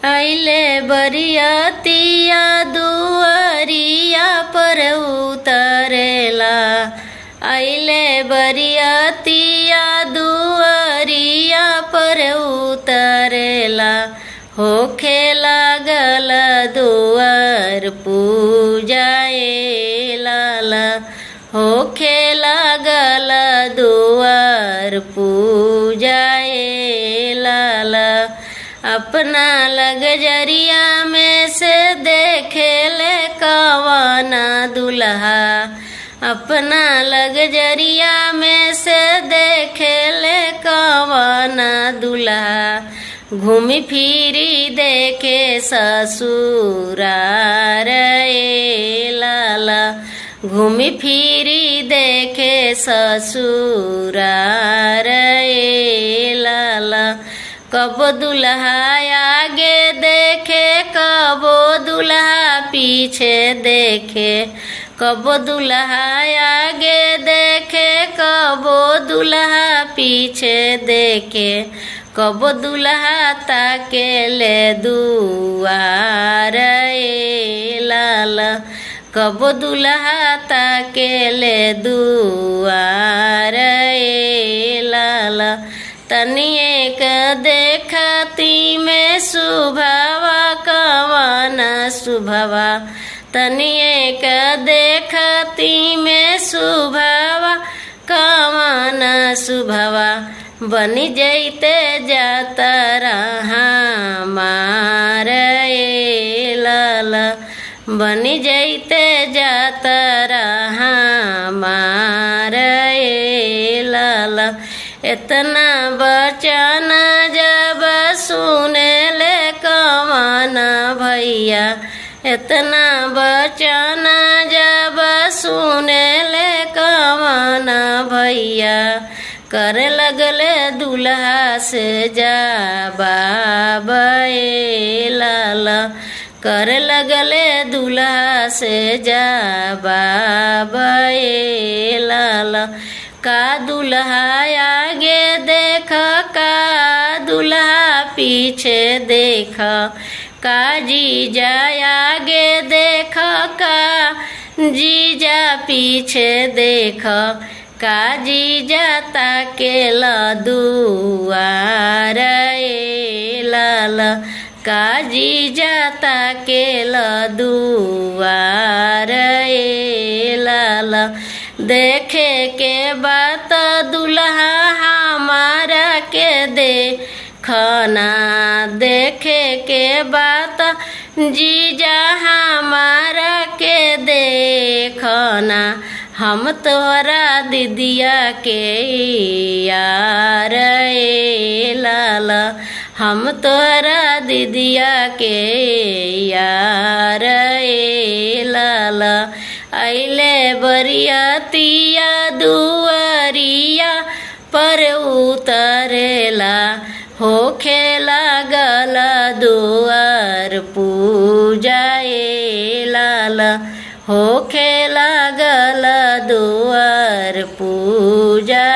अइले बरियतिया दुअरिया पर उतरेला, अइले बरियतिया दुअरिया पर उतरेला, होखे लागल दुअर पूजाए लाला, होखे लागल दुअर पूजाए लाला। अपना लगजरिया में से देखे ले कवाना दुल्हा, अपना लगजरिया में से देखे ले कवाना दुल्हा, घूमी फिरी देखे ससुरार ए लाला, घूमी फिरी देखे ससुरार ए लाला। कबो दुल्हा आगे देखे, कबो दुल्हा पीछे देखे, कबो दुल्हा आगे देखे, कबो दुल्हा पीछे देखे, कबो दुल्हा ताके ले दुआर ए लाला, कबो दुल्हा ताके ले दुआर ए लाला। तनिए क देखती में सुभावा कवाना सुभवा, तनिए क देखती में सुभावा कवाना सुभवा, बनी जैते जातरा हमार ए लाला, बनी जैते जातरा हमार ए लाला। इतना बचन जब सुने ले कवाना भैया, इतना बचन जब सुने ले कवाना भैया, कर लगले दुल्हा से जा बाबा ए लाला, कर लगले दुल्हा से जा बाबा ए लाला। का दुल्हा आगे देख, का दुल्हा पीछे देख, का जीजा आगे देख, का जीजा पीछे देख, का जीजा ताकेल दुआर ए लाला, का जीजा ताकेल दुआर ए लाला। देखे के बात दुल्हा हमारा के देखना, देखे के बात जीजा हमारा के देखना, हम तोहरा दीदिया के यार ए लाला, हम तोहरा दीदिया के यार ए लाला। अइले बरियतिया दुअरिया पर उतरेला, होखे लागल दुअर पूजाए लाला, होखे लागल दुअर पूजाए।